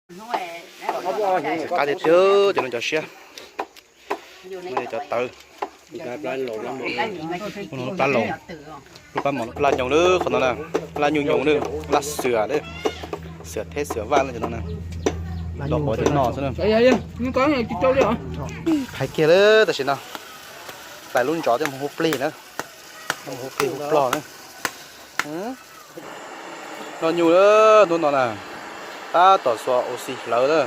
Qab tiag tiag cov no cov siab. No cov tawv. Lub plab laus, lub plab mos, lub plab nyoos lawm qhov no na. Plab nyuj nyoos lawm, plab xwam lawm, xwam theb xwam vaj lawm cov no na. Los quav cov no xwb na. Phais kiag lawm tam sim no. Tais lub ntsov thiaj mus hu plig na. Hu plig hu plog na. Noj nyuj lawm hnub no na. Tab tom xuas ua si hlawv na.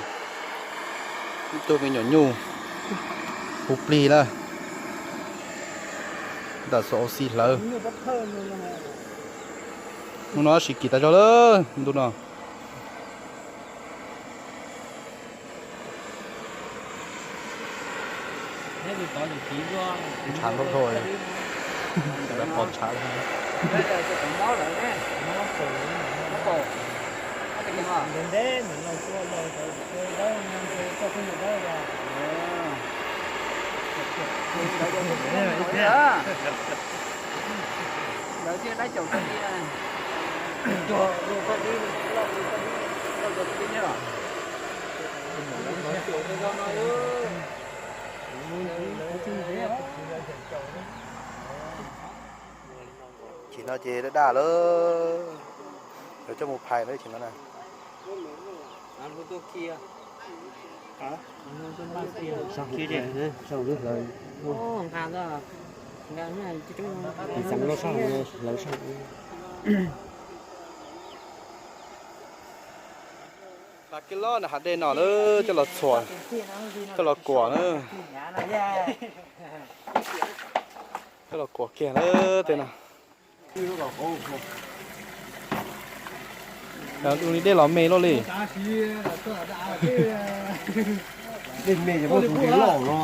Ib tug me nyuam nyuj hu plig na. Tab tom xuas ua si hlawv. Hnub no tab sis kim tas zog lawm ntu no. Tshav nrho nrho, pom tshav. Chim no ces daj daj lawm, yuav coj mus phais lawm chim no na. Kiag los na, hav dej no lawm, coj los txhuam, coj los kuam na. Coj los kuam kiag lawm tej no. Ua li dej los me luaj li. Dej me ces muab tus dej loj no.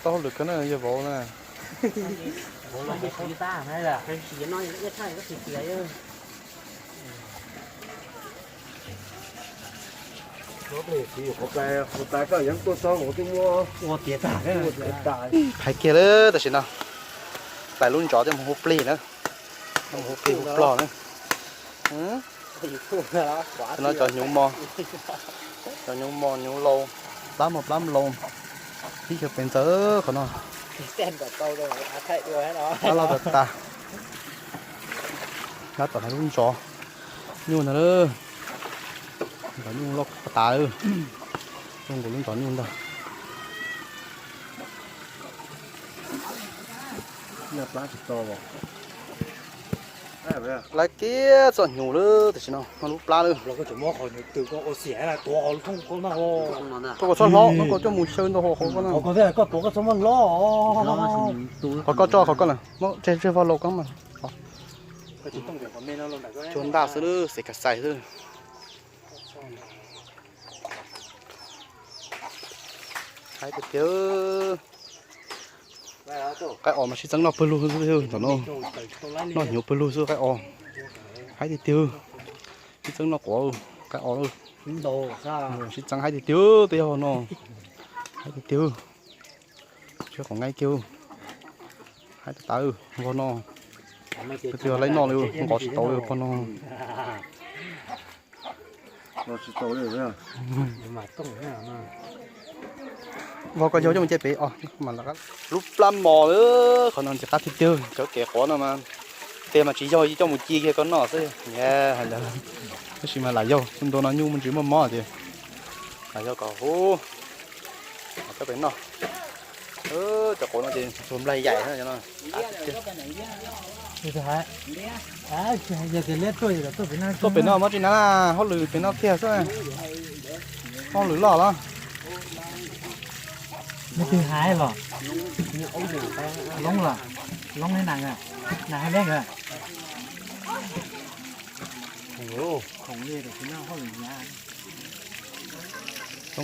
Tau hauj lwm kawg na, yog vauv na. Phais kiag lawm tam sim no. Tais lub ntsov thiaj mus hu plig na. Mus hu plig hu plog na. No cov hnyuv mos, cov hnyuv mos hnyuv laus, plab mos plab laus, ib co pes ntxaws qhov no. Plab loj tas tas. Tab tom hais lub ntsov nyuj ntag lawm. Ntsov nyuj loj tas lawm. Zoo nkaus lub ntsov nyuj ntag. Lawv kiag txoj hnyuv lawm tam sim no, no lub plab lawm. Koj txhob hlob, koj coj mus xyaw ntau hauv qhov koj na. Qhov koj tso qhov koj na, tseg tseg vog laus koj mas. Cuag ntaj xwb lawm, xes kas xais xwb. Haib tiag tiag. Qaib os mas sib txeeb noj pawg lug xwb, tam no noj hnyuv pawg lug xwb qaib os. Haib tiag tiag. Sib txeeb noj quav qaib os. Sib txeeb haib tiag tiag tej yog no. Haib tiag tiag. Sib qov nqaij kiag. Haib tas tas vog no. Twb yog laib noj li, nqos tsis tau li pog no. Vog koj yog coj mus cia pem os. Lub plab mos lawm, qhov no ntxim qab tiag tiag, cov kev quav no mas tes mas tsis yog, coj mus ci kiag koj noj xwb. Hais lawm, tab sis mas lam yog ntu no nyuj muaj ntsis muaj mob tias lam yog kom huv, coj pem noj. Cov quav no ces tsuas nplaig yaim no. Tuaj pem no muab tsis nav, hauj lwm pem no kiag xwb. Hauj lwm loj los. Leej twg hais los? Loob los? Loob li nas, nas hais liab nkawd. Zoo kawg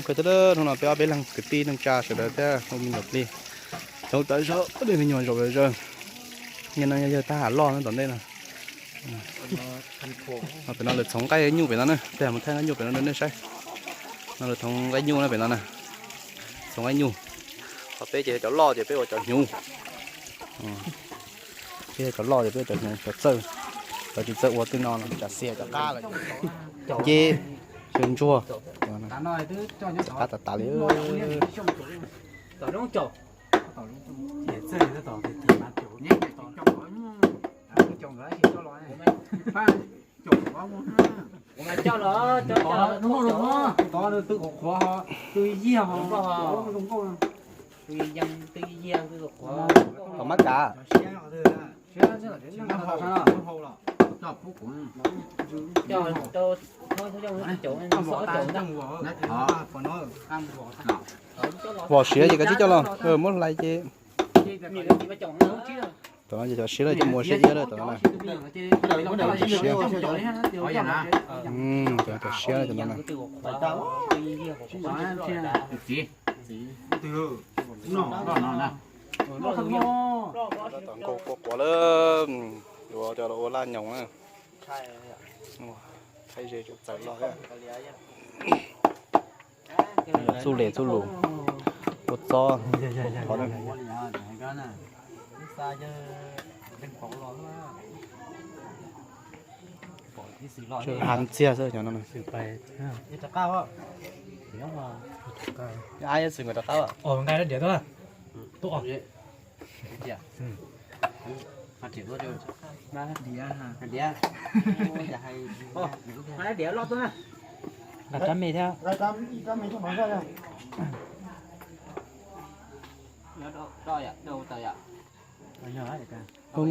thiab hnub no peb ob peb leeg kwv tij neej tsa sawv daws thiab ua me nyuam plig Thaum tas zog dej me nyuam zaum zawg. Nyob no yog tab ham loj na tom ntej no. Pem no lawv txhoov nqaij nyuj pem no na, peb mus thaij nqaij nyuj pem no rau nej saib. No lawv txhoov nqaij nyuj na pem no na. Txhoov nqaij nyuj. Qhov peb ces yog cov loj ces peb ua cov hnyuv. Peb yog cov loj ces peb ua cov hnyuv, cov txawj. Cov tsis txawj ua tej no tsa xias cov qab lawm. Nce, xyaw ntsuag. Qab tas tas li. Tom mab kav. Vom siav ces kav tsij coj los, muab hlais ces. Tom no ces cov siav lawm coj mus ua siab iab lawm tom no na. Siav. Cov siav lawm tom no na. Tom nkaus quav quav lawm, yuav coj los ua laj nyoos na. Thaij ze txawv los thiab. Txuj les txuj lus, kua txob, qhov hav ntxiag xwb cov no. Ab, xwm nkawd rov qab. Nqa rab me thiab. Nkauj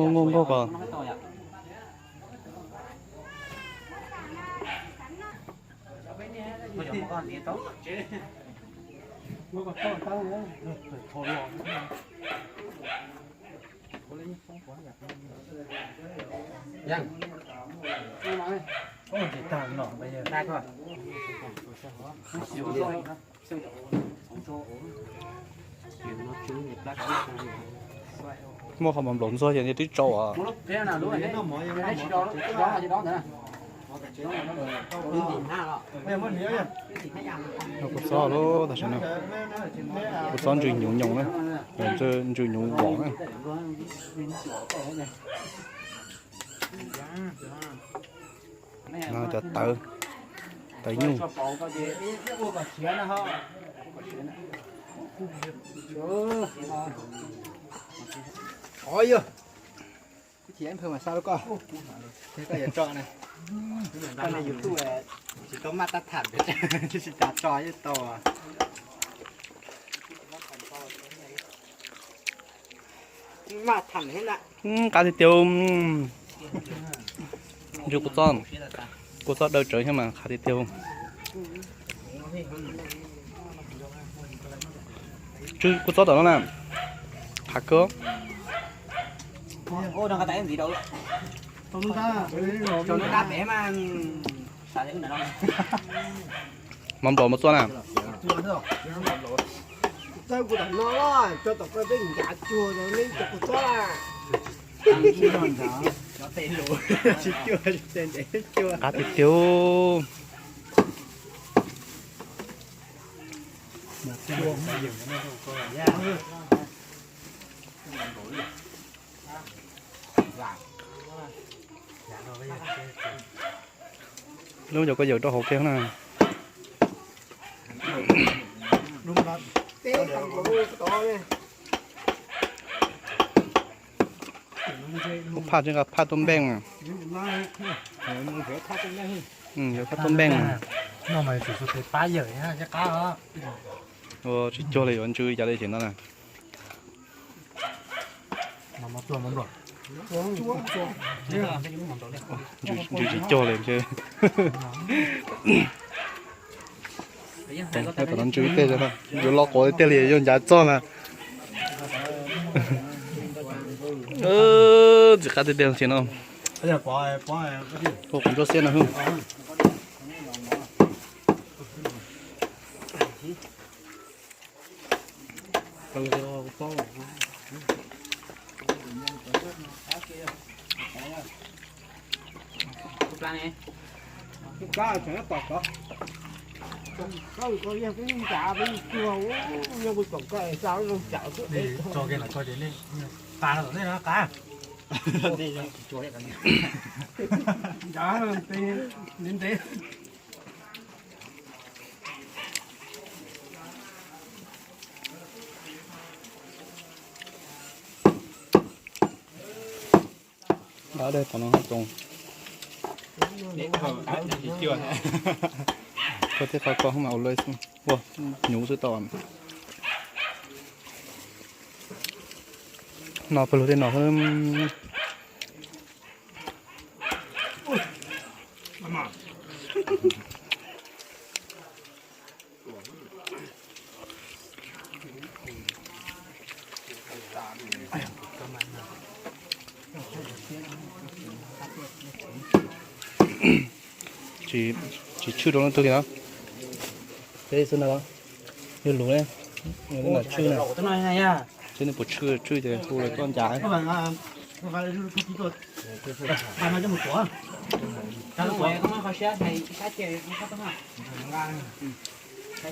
nkauj nkauj ko. Muaj qhov mov nplaum ntxuag ces twb tsau os. Kua txob lub tam sim no, kua txob ntsws hnyuv nyoos na, ntsws hnyuv vom na. No cov tawv, tawv nyuj. Kuv chim ib phawj mas xa rau koj, thiab koj yuav tso na. Koj ne YouTube tsis tau maj tab tham, tsis tas tso yeej tau. Maj tham thiab na. Qab tiag tiag. Ntsws kua txob, kua txob daw tsawv thiab mas qab tiag tiag. Tsw kua txob tom no na, qab kawg. Mov nplaum mov txua na. Qab tiag tiag. Lub cov kua yawm rau hauv kiag na. Ub, phaj tsis nqa phaj tuaj npeej. Yuav phaj tuaj npeej. Ua tsis cuag li yuav ntsw cas li xyem no na. Ntsw tsis cuag li ntshe. Tom no ntsw ib teg, yuav lo quav tiag li yuav ncav txog na. Ntxim qab tiag tiag xyem no. Ua qhov ntsuab xiab no hwb. Dab dej tom no zoo. Koj thiab qhov koj mas ua luaj xwb. Ua, hnyuv xwb tau. No pawg lug tej no xwb. Tsis tshwj rau leej twg li na. Peb xwb na, yog lus ne, tshwj na. Tsis nej puas tshwj, tshwj ces hu los tuaj ncav.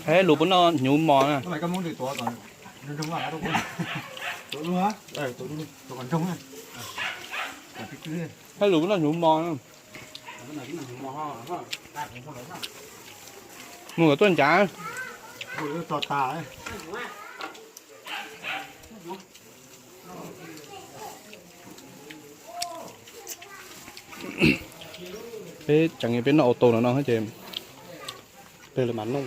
Hais lus puas noj hnyuv mos na? Hais lus puas noj hnyuv mos na? Mus kom tuaj ncav. Peb tseem peb noj au tus no no ces peb lawv mam noj.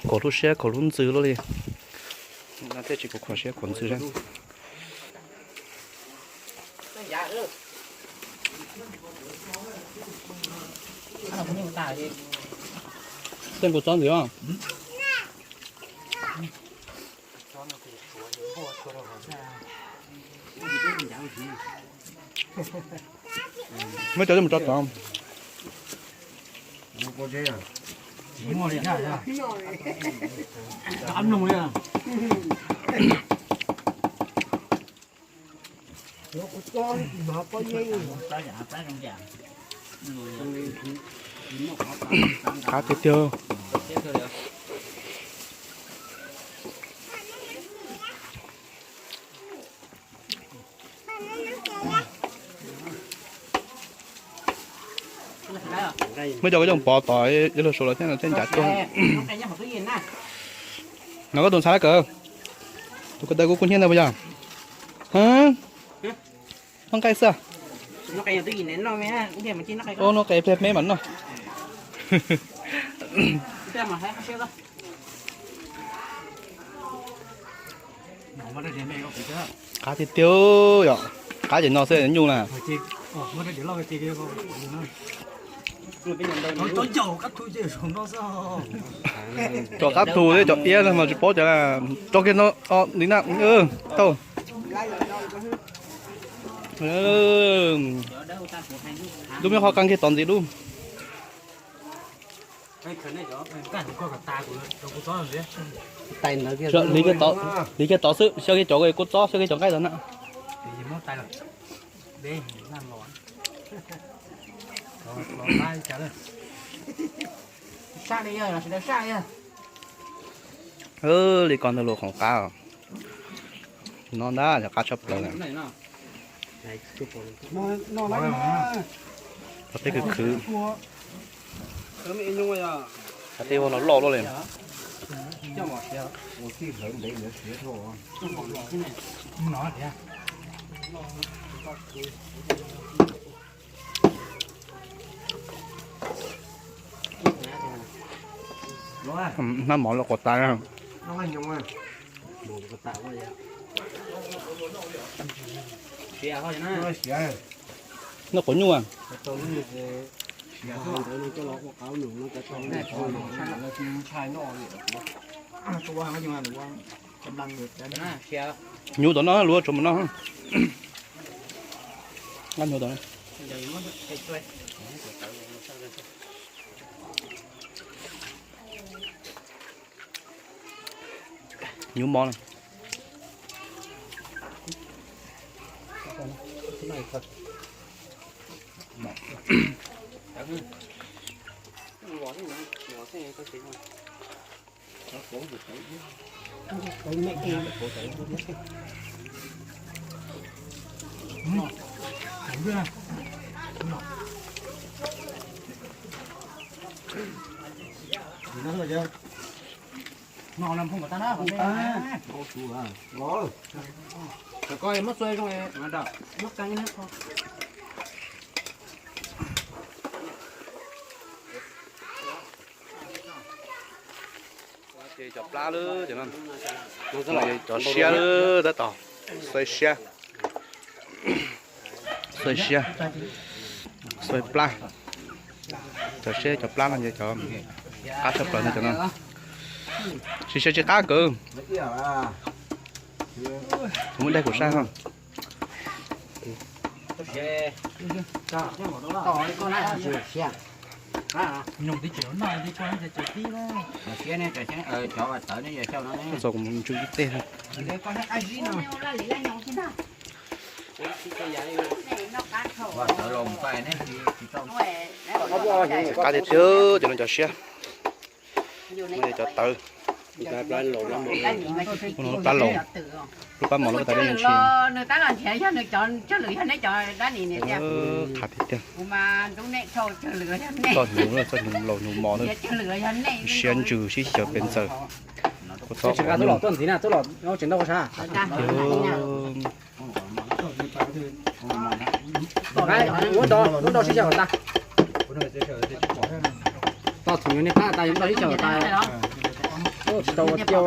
Khuam lub siab khuam lub ntxwg luaj li. Tej tsis khuam siab khuam ntxwg. Tej kuv txob ntxiv os. Muab cov mus tso tod. Qab tiag tiag. Muab cov koj coj pov tod, ib lub suav los thiab no thiaj ncav tuaj. No koj tus ntxhais lab kawg, tus ko taw kuj kub hnyiab ntag puas yog? Noj nqaij xwb. Noj nqaij pliag me mas noj. Qab tiag tiag yom, qab ces no xwb nyuj na. Cov qab thu thiab cov iab no mas tsis paub cas, tso kiag no li na. Tau. Lub me qhov qab kiag tod ntxiv lub. Hliv kiag tod xwb, xyaw kiag cov kua txob, xyaw kiag cov nqaij tod na. Li ko ntawd luag khoom qab. No ntab yog qab tshaj plaws na. Tej khwv khwv. Tej ua los loj luaj li. Hnab mov los quas tas. Noj quav nyuj. Hnyuv tom no luag tsuas mus noj. Nqa hnyuv tom no. Nyuv mov na. Ces cov plab lawm cov no, cov siab lawm tab tom xaib siab, xaib siab, xaib plab. Cov siab cov plab no ces cov qab tshaj plaws no cov no. Tsis siab tsis qab kawg. Kuv muab daig kuv saib ho. Txog kuv mus ntsw ib teg. Qab tiag tiag cov no cov siab. Cov tawv. Lub plab laus, lub plab mos lub tas dej ntshis. Qab tiag tiag. Txoj hnyuv, txoj hnyuv laus hnyuv mos na. Siab ntsws sib xyaw pes ntxaws. Kuv txhob qhov nyuj. Tos thaum nyuag niag qab tas yuav nrog ib chaws tas. Tsis tau ua tiag.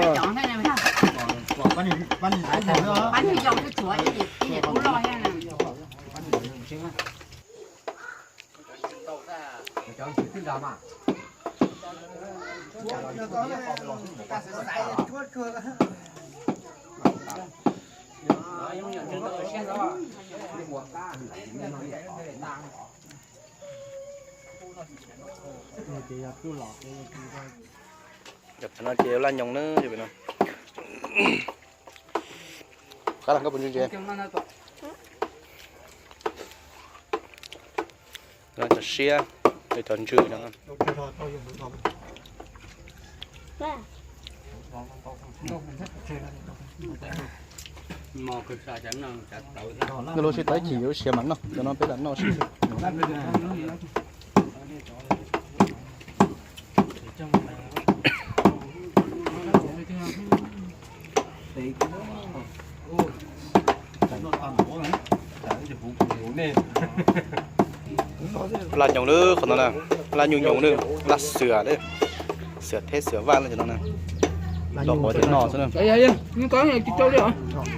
Cov no ces laj nyoos na, cov pem no. Qab los koj puas ntsw ntse? Cov siab, cov ntsws no. Nws luag tsis tau ib chim yuav siav mam noj, cov no peb lam noj siav. Laj nyoos na, qhov no na, laj nyuj nyoos na, laj xwam na, xwam theb xwam vaj na, cov no na, los pov tias noj xwb na.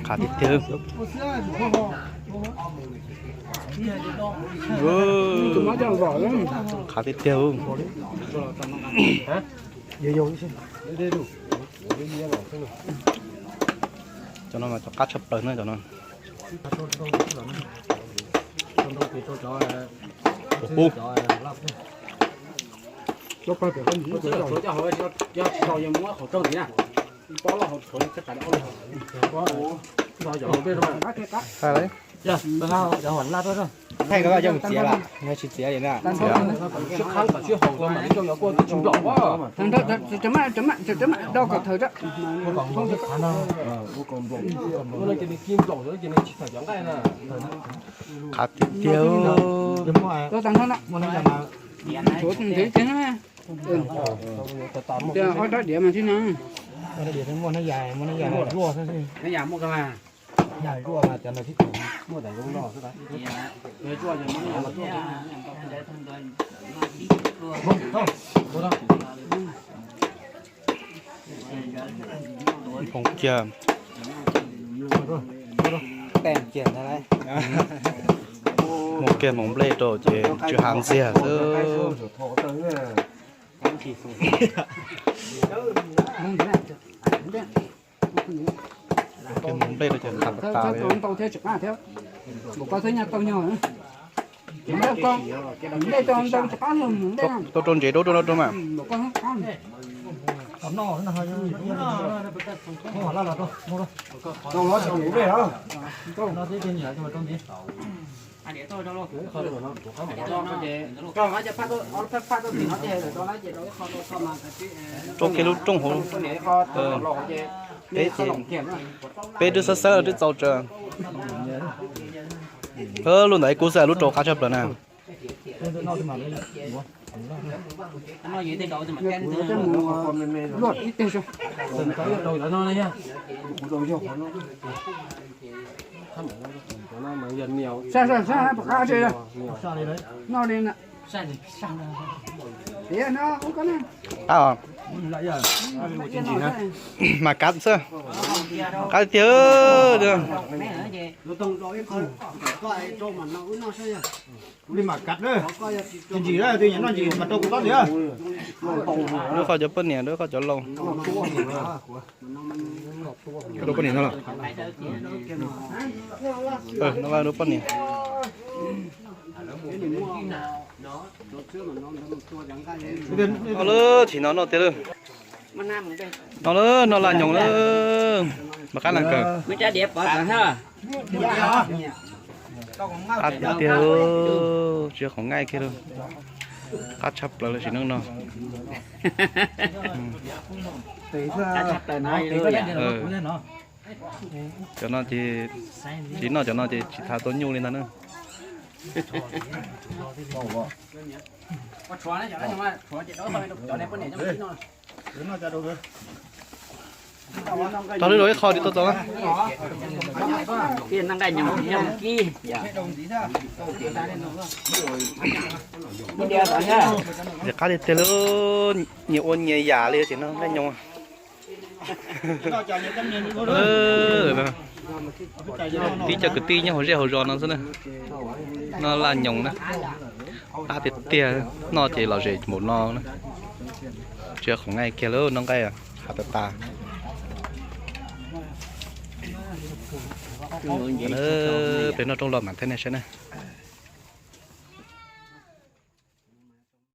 Qab tiag tiag. Qab tiag tiag. Cov no mas cov qab tshaj plaws na cov no. Tus qub. Thaij koj coj mus txiav lawm, tsis txiav li na. Qab tiag tiag. Ob rab diav mas tib no. Hmoov kiag, hmoov kiag hmoov nplej rau ces tsw hav ntxiag xwb. Hmoov nplej rau ces tas tas li. Ntau thiab tsis qab thiab. Npaum koj thiab nyaj tau nyog. Tau rau ntsev rau rau no rau mas. Rau kiag lub rooj hauv. Peb ces, peb twb xab xab twb txaus tsawg. Lub ntawd kuv xav lub rau qab tshaj plaws na. Qab os. Mas kab xwb. Qab tiag. Li mam kab, ntsis twg nyiam noj ntsis mas rau kuv tob ntxiv. Lub qhov cov poj niam, lub qhov cov laus. Rau poj niam no los? No rau poj niam. No lawm, tsis no noj tiag lawm. No lawm, noj laj nyoos lawm. Mas qab na kawg. Qab tiag tiag, tsis yog qhov nqaij kiag lawm. Qab tshaj plaws lawm sim neej no. Cov no ces, tsis noj cov no ces tsis tas tau nyuj li ntag na. Tog lwm rau ib qho tsis tau txaus na. Ces qab tiag tiag li, nyias ua nyias yam li ces no nqaij nyoos. Tib co kwv tij nyob hauv zej hauv zos no xwb na. Noj laj nyoos na. Qab tiag tiag, noj ces lom zem npaum no na. Tsis yog qhov nqaij kiag lawm, noj nqaij hav tas tas. Peb noj rooj los mam thaij nej saib na.